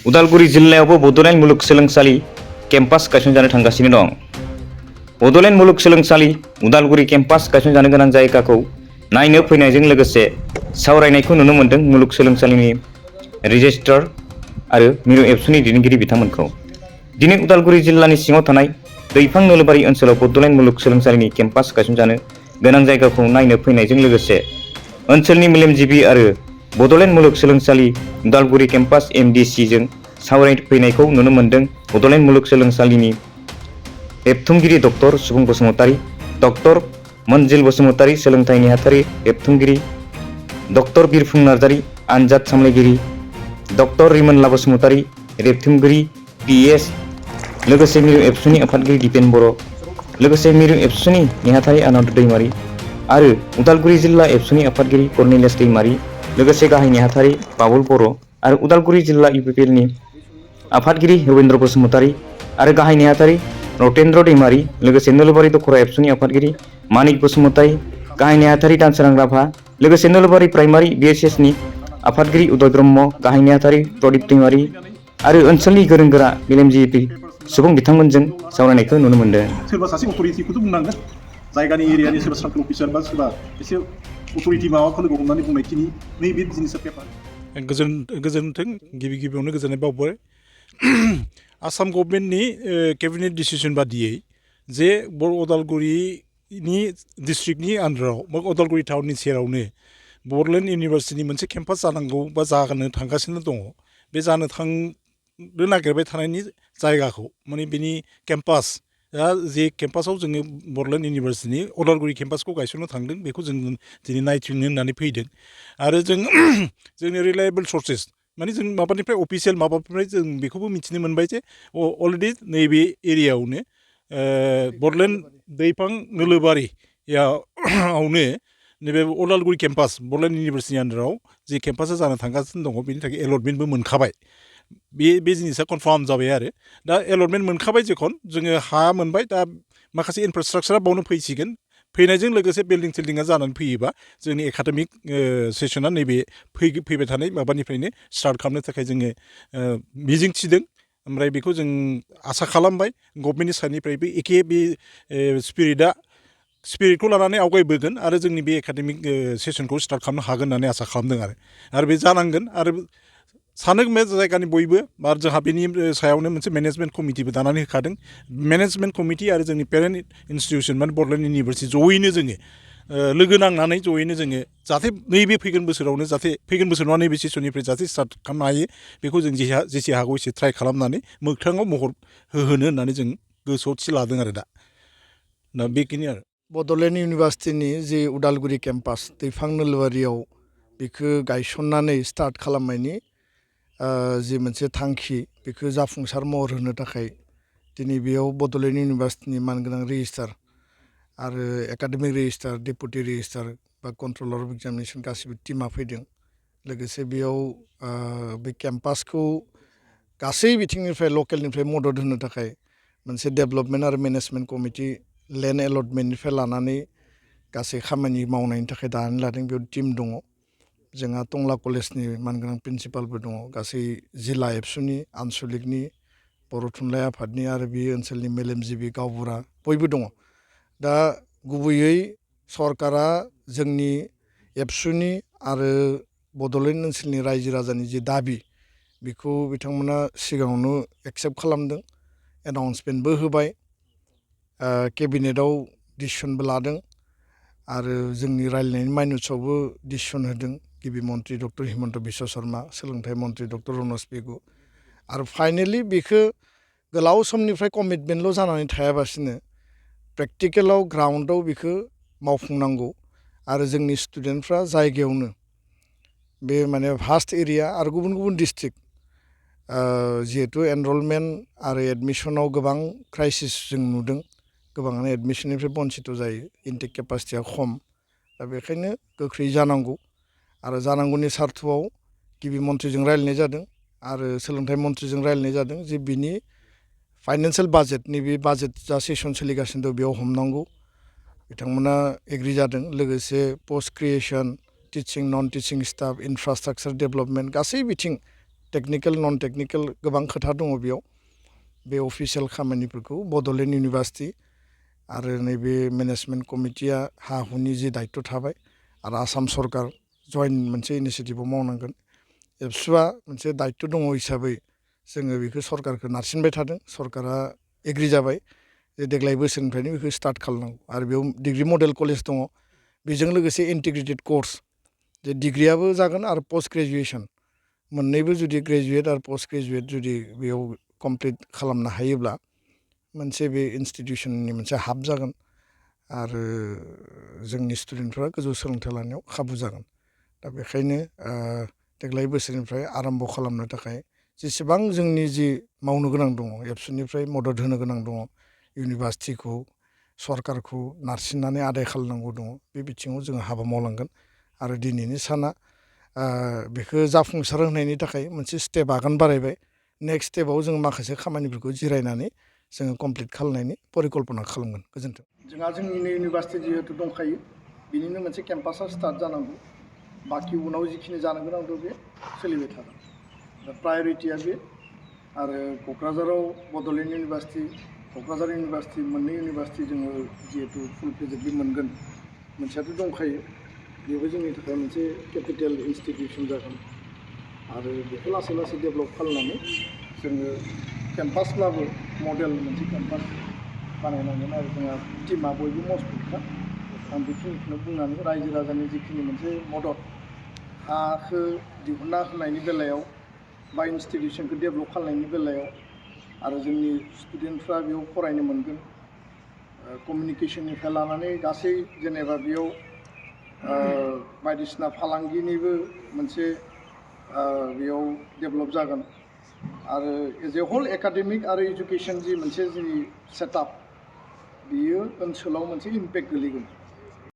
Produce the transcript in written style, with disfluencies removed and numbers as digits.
उदालगुरि जिल्लायावबो बड'लेण्ड मुलुगसोलोंसालि केम्पास गायसनजानो थांगासिनो दं। बड'लेण्ड मुलुगसोलोंसालि उदालगुरि केम्पास गायसनजानो गोनां जायगाखौ नायनो फैनायजों लोगोसे सावरायनायखौ नुनो मोन्दों मुलुगसोलोंसालिनि रेजिस्ट्रार आरो मिरु एबसुनि दैदेनगिरि बिथांमोनखौ। दिनै उदालगुरि जिल्लानि सिङाव थानाय दैफां नोलोबारि ओनसोलाव बड'लेण्ड मुलुगसोलोंसालिनि केम्पास गायसनजानो गोनां जायगाखौ नायनो फैनायजों लोगोसे ओनसोलनि मेलेमजिबि आरो बड'लेण्ड मुलुगसोलोंसालि उदालगुरि केम्पास MDCजों सावरायफैनायखौ नुनो मोन्दों बड'लेण्ड मुलुगसोलोंसालिनि रेबथुमगिरि डक्टर सुबुं बसुमतारी, डक्टर मोनजिल बसुमतारी सोलोंथाइ नेहाथारि रेबथुमगिरि, डक्टर बिरफुं नार्जारी आनजाद सामलायगिरि, डक्टर रिमोनला बसुमतारी रेबथुमगिरि PS, लोगोसे मिरु एबसुनि आफादगिरि दिपेन बर', लोगोसे मिरु एबसुनि नेहाथारि आनन्द दैमारी आरो उदालगुरि जिल्ला एबसुनि आफादगिरि कर्नेलियास दैमारी, लोगोसे गाहाय नेहाथारि बाबुल बर' आरो उदालगुरि जिल्ला UPPL नि आफादगिरि रबीन्द्र बसुमतारी आरो गाहाय नेहाथारि रतेन्द्र दैमारी, लोगोसे नोलोबारि दख'र एबसुनि आफादगिरि मानिक बसुमतारी, गाहाय नेहाथारि दानसोरां राभा, लोगोसे नोलोबारि प्राइमारि BHS नि आफादगिरि उदय ब्रह्म, गाहाय नेहाथारि प्रदीप दैमारी आरो ओनसोलनि गोरों गोरा मेलेमजिबि सुबुं बिथांमोनजों सावरायनायखौ नुनो मोन्दों। सोरबा सासे अथ'रिटिखौथ' बुंनांगोन, जायगानि एरियानि सोरबा सार्कल अफिसार बा सोरबा एसे अथ'रिटि माबाफोरखौ हमनानै बुंनायखिनि नैबे जिनिसा पेपार गोजोन्थों गिबियावनो गोजोननाय बावबाय। आसाम गभर्नमेन्टनि केबिनेट डिसिसन बादियै जे उदालगुरिनि डिस्ट्रिक्टनि आन्दाराव बा उदालगुरि टाउननि सेरावनो बड'लेण्ड इउनिभार्सिटिनि मोनसे केम्पास जानांगौ बा जानो थांगासिनो दङ। बे जानो थांनो नागिरबाय थानायनि जायगाखौ माने बिनि केम्पास जे केम्पासाव जोङो बड'लेण्ड इउनिभार्सिटिनि उदालगुरि केम्पासखौ गायसननो थांदों, बेखौ जों दिनै नायथिंनो होननानै फैदों। आरो जोंनि रिलायेबल सर्सेस माने जों माबानिफ्राय अफिसियेल माबानिफ्राय जों बेखौबो मिथिनो मोनबाय जे अलरेडि नैबे एरियायावनो बड'लेण्ड दैफां नोलोबारियावनो नैबे उदालगुरि केम्पास बड'लेण्ड इउनिभार्सिटिनि आन्दाराव जे केम्पासा जानो थांगासिनो दङ, बेनि थाखाय एलटमेन्टबो मोनखाबाय। बे जिनिसा कनफार्म जाबाय आरो दा एलटमेन्ट मोनखाबाय जेखन जोङो हा मोनबाय, दा माखासे इनफ्रास्ट्राक्चारा बावनो फैसिगोन। फैनायजों लोगोसे बिल्डिं थिल्डिङा जानानै फैयोबा जोंनि एकाडेमिक सेसना नैबे फैबाय थानाय माबानिफ्रायनो स्टार्ट खालामनो थाखाय जोङो मिजिं थिदों। ओमफ्राय बेखौ जों आसा खालामबाय गभर्नमेन्टनि साइडनिफ्रायबो एखे बे स्पिरिटखौ लानानै आवगायबोगोन आरो जोंनि बे एकाडेमिक सेसनखौ स्टार्ट खालामनो हागोन होननानै आसा खालामदों आरो बे जानांगोन। आरो सानो बे जायगानि बयबो आरो जोंहा बेनि सायावनो मोनसे मेनेजमेन्ट कमिटिबो दानानै होखादों। मेनेजमेन्ट कमिटि आरो जोंनि पेरेन्ट इन्सटिटिउसन माने बड'लेण्ड इउनिभार्सिटि जयैनो जोङो लोगो नांनानै जयैनो जोङो जाहाथे नैबे फैगोन बोसोरावनो जाहाथे फैगोन बोसोर नङा नैबे सेसननिफ्राय जाहाथे स्टार्ट खालामनो हायो, बेखौ जों जेसे हागौ एसे ट्राइ खालामनानै मोगथाङाव महर होहोनो होननानै जों गोसोआव थि लादों आरो दा बेखिनि आरो बड'लेण्ड इउनिभार्सिटिनि जे उदालगुरि केम्पास दैफां नोलोबारियाव बेखौ गायसननानै स्टार्ट खालामनायनि जि मोनसे थांखि, बेखौ जाफुंसार महर होनो थाखाय दिनै बेयाव बड'लेण्ड इउनिभार्सिटिनि मानगोनां रेजिस्ट्रार आरो एकाडेमिक रेजिस्ट्रार, डेपुटि रेजिस्ट्रार बा कन्ट्रलार अफ एग्जामिनेसन गासिबो टिमा फैदों। लोगोसे बेयाव बे केम्पासखौ गासै बिथिंनिफ्राय लकेलनिफ्राय मदद होनो थाखाय मोनसे डेभेलपमेन्ट आरो मेनेजमेन्ट कमिटि लेन्ड एलटमेन्टनिफ्राय लानानै गासै खामानि मावनायनि थाखाय दानानै लादों। बेयाव टिम दङ। जोंहा टंला कलेजनि मानगोनां प्रिन्सिपालबो दङ, गासै जिल्ला एबसुनि, आनसलिकनि, बर' थुनलाइ आफादनि आरो बे ओनसोलनि मेलेमजिबि गावबुरा बयबो दङ। दा गुबैयै सरकारा जोंनि एबसुनि आरो बड'लेण्ड ओनसोलनि रायजो राजानि जि दाबि, बेखौ बिथांमोना सिगाङावनो एक्सेप्ट खालामदों, एनाउन्समेन्टबो होबाय, केबिनेटआव डिसिसनबो लादों आरो जोंनि रायज्लायनायनि माइनट्सआवबो डिसिसन होदों गिबि मन्त्रि डक्टर हिमन्त बिश्व शर्मा, सोलोंथाइ मन्त्रि डक्टर रनज पेगु। आरो फाइनेलि बेखौ गोलाव समनिफ्राय कमिटमेन्टल' जानानै थायाबासिनो प्रेक्टिकेलाव ग्राउन्डआव बेखौ मावफुंनांगौ आरो जोंनि स्टुडेन्टफ्रा जायगायावनो बे माने भास्ट एरिया आरो गुबुन गुबुन डिस्ट्रिक्ट जिहेथु एनरलमेन्ट आरो एडमिसनाव गोबां क्राइसिस जों नुदों, गोबाङानो एडमिसननिफ्राय बन्सित जायो, इनटेक केपासिटिया खम। दा बेखायनो गोख्रै जानांगौ आरो जानांगौनि सार्थआव गिबि मन्थ्रिजों रायज्लायनाय जादों आरो सोलोंथाइ मन्थ्रिजों रायज्लायनाय जादों जे बिनि फाइनान्सियेल बाजेटनि बे बाजेट जा सेसन सोलिगासिनो दं बेयाव हमनांगौ। बिथांमोना एग्रि जादों। लोगोसे पस्ट क्रिएसन, टिचिं नन टिचिं स्टाफ, इनफ्रास्ट्राक्चार डेभेलपमेन्ट गासै बिथिं टेकनिकेल नन टेकनिकेल गोबां खोथा दङ बेयाव बे अफिसियेल खामानिफोरखौ बड'लेण्ड इउनिभार्सिटि आरो नैबे मेनेजमेन्ट कमिटिया हा हुनि जि दायित्व थाबाय आरो आसाम सरकार जइन्ट मोनसे इनिसियेटिभआव मावनांगोन एबसुआ मोनसे दायित्व दङ हिसाबै जोङो बेखौ सरकारखौ नारसिनबाय थादों सरकारा एग्रि जाबाय जे देग्लाय बोसोरनिफ्रायनो बेखौ स्टार्ट खालामनांगौ आरो बेयाव डिग्री मडेल कलेज दङ बेजों लोगोसे इन्टिग्रेटेड कर्स जे डिग्रियाबो जागोन आरो पोस्ट ग्रेजुएसन मोननैबो जुदि ग्रेजुवेट आरो पोस्ट ग्रेजुवेट जुदि बेयाव कमप्लिट खालामनो हायोब्ला मोनसे बे इन्सटिटिउसननि मोनसे हाब जागोन आरो जोंनि स्टुडेन्टफ्रा गोजौ सोलोंथाइ लानायाव खाबु जागोन दा बेखायनो देग्लाय बोसोरनिफ्राय आरम्भ खालामनो थाखाय जेसेबां जोंनि जि मावनो गोनां दङ एबसुनिफ्राय मदद होनो गोनां दङ इउनिभार्सिटिखौ सरकारखौ नारसिननानै आदाय खालामनांगौ दङ बे बिथिङाव जोङो हाबा मावलांगोन आरो दिनैनि साना बेखौ जाफुंसार होनायनि थाखाय मोनसे स्टेप आगान बारायबाय नेक्स्ट स्टेपाव जों माखासे खामानिफोरखौ जिरायनानै जोङो कमप्लिट खालामनायनि परिकल्पना खालामगोन गोजोन्थों जोंहा जोंनिनो इउनिभार्सिटि जिहेतु दंखायो बिनिनो मोनसे केम्पासा स्टार्ट जानांगौ बाखि उनाव जिखिनि जानो गोनां दं बे सोलिबाय थागोन दा प्रायरिटिया बे आरो क'क्राझाराव बड'लेण्ड इउनिभार्सिटि क'क्राझार इउनिभार्सिटि मोननै इउनिभार्सिटि जोङो जिहेतु फुल प्रेजेन्टलि मोनगोन मोनसेयाथ' दंखायो बेबो जोंनि थाखाय मोनसे केपिटेल इन्सटिटिउसन जागोन आरो बेखौ लासै लासै डेभेलप खालामनानै जोङो केम्पासब्लाबो मडेल मोनसे केम्पास बानायनांगोन आरो जोंहा टिमा बयबो मजबुतखा आं बेखिनिखौनो बुंनानै रायजो राजानि जिखिनि मोनसे मदद हाखौ दिहुनना होनायनि बेलायाव बा इन्सटिटिउसनखौ डेभेलप खालामनायनि बेलायाव आरो जोंनि स्टुडेन्टफ्रा बेयाव फरायनो मोनगोन कमिउनिकेसननिफ्राय लानानै गासै जेनेबा बेयाव बायदिसिना फालांगिनिबो मोनसे बेयाव डेभेलप जागोन आरो एज ए हल एकाडेमिक आरो इडुकेसन जि मोनसे जोंनि सेटआप बियो ओनसोलाव मोनसे इम्पेक्ट गोलैगोन